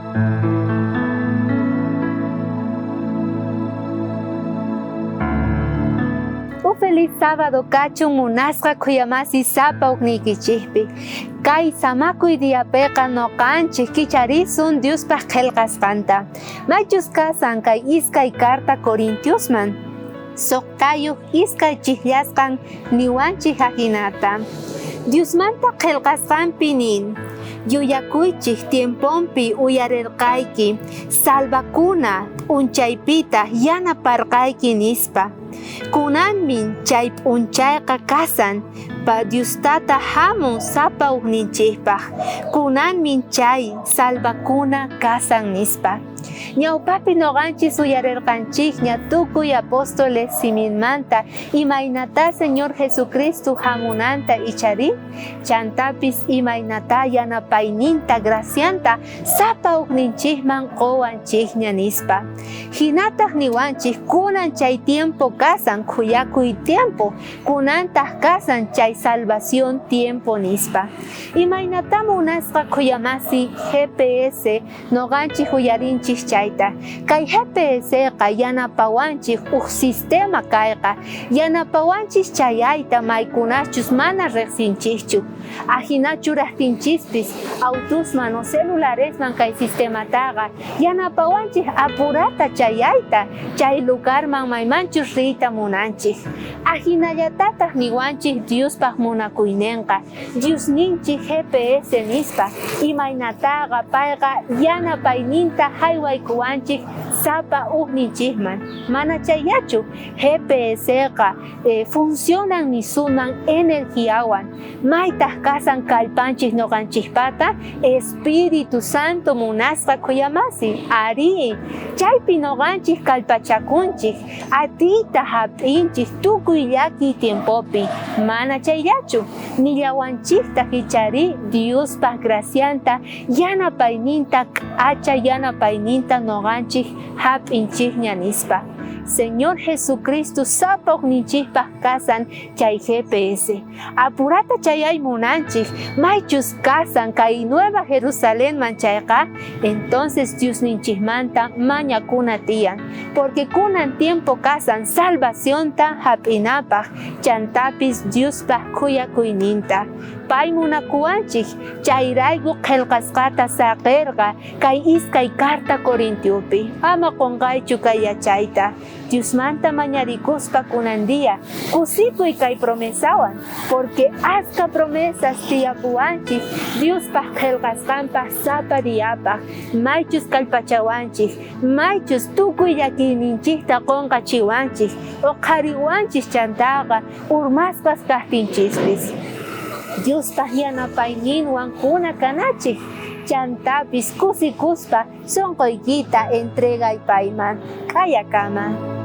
Uj feliz sábado kachun munasqa khuyamasi sapa ujniykichejpi. Kay samakuy diapeqa noqanchej kicharisun Diospaj qhelqasqanta. Maychus kasan kay iskay carta Corintiosman. Soqtayoj iskay chijllasqan niwanchej ajinata. Diosmanta qhelqasqanpi nin, Yuyakuychej tiemponpi uyarerqayki, salvakuna p'unchaypitaj yanaparqayki, nispa. Kunanmin chay p'unchayqa kasan, pa Diostata jamun sapa ujninchejpaj. Kunanmin chay salvakuna kasan, nispa. Ñawpapi noqanchis uyarerqanchejña tukuy apóstoles siminmanta imaynatá Señor Jesucristo jamunanta icharí? Chantapis imaynatá yanapayninta gracianta sapa ujninchejman qowanchejña nispa. Jinataj niwanchej kunan chay tiempo kasan khuyakuy tiempo, kunantaj kasan chay salvación tiempo nispa. Imaynatá munasqa khuyamasi GPS Noqanchej uyarinchej chayta. Kay GPS-qa yanapawanchej uj sistema kayqa, yanapawanchej chayayta maykunachus mana rejsinchejchu. Ajina churajtinchispis autosman o celularesman kay sistemataqa yanapawanchej apurata chayayta chay lugarman maymanchus riyta munanchej. Ajinallatataj niwanchej Diospaj munakuynenqa. Diosninchej GPS nispa, imaynataqa payqa yanapayninta jaywaykuwanchej sapa ujninchejman. Mana chayllachu, GPS-qa funcionan nisunman energiawan. Maytaj kasan kallpanchej noqanchejpata? Espíritu Santo munasqa khuyamasi. Arí, chaypi noqanchej kallpachakunchej. Atiyta jap'inchej tukuy llakiy tiempopi, mana chayllachu, nillawanchejtaj icharí Diospaj gracianta, yanapayninta, k'acha yanapayninta noqanchej jap'inchejña, nispa. Señor Jesucristo sapa ujninchejpaj kasan chay GPS. Apurata chayay munanchej, maychus kasan kay Nueva Jerusalenman chayqa, entonces Diosninchejmanta mañakuna tiyan, porque kunan tiempo kasan salvacionta jap'inapaj, chantapis Diospaj khuyakuyninta. Pay munakuwanchej, chayrayku qhelqasqata saqerqa kay iskay carta Corintiopi. Ama qonqaychu kay yachayta. Diosmanta mañarikuspa kunan día kusikuy kay promesawan, porque askha promesas tiyapuwanchej Diospaj qhelqasqanpaj sapa diapaj, maychus kallpachawanchej, maychus tukuy llakiyninchejta qonqachiwanchej, oqhariwanchej chantaqa urmasqas kajtinchispis. Diospaj yanapayninwan kuna kanachej, chantapis kusikuspa Sonqoykita entregay payman, q'ayakama.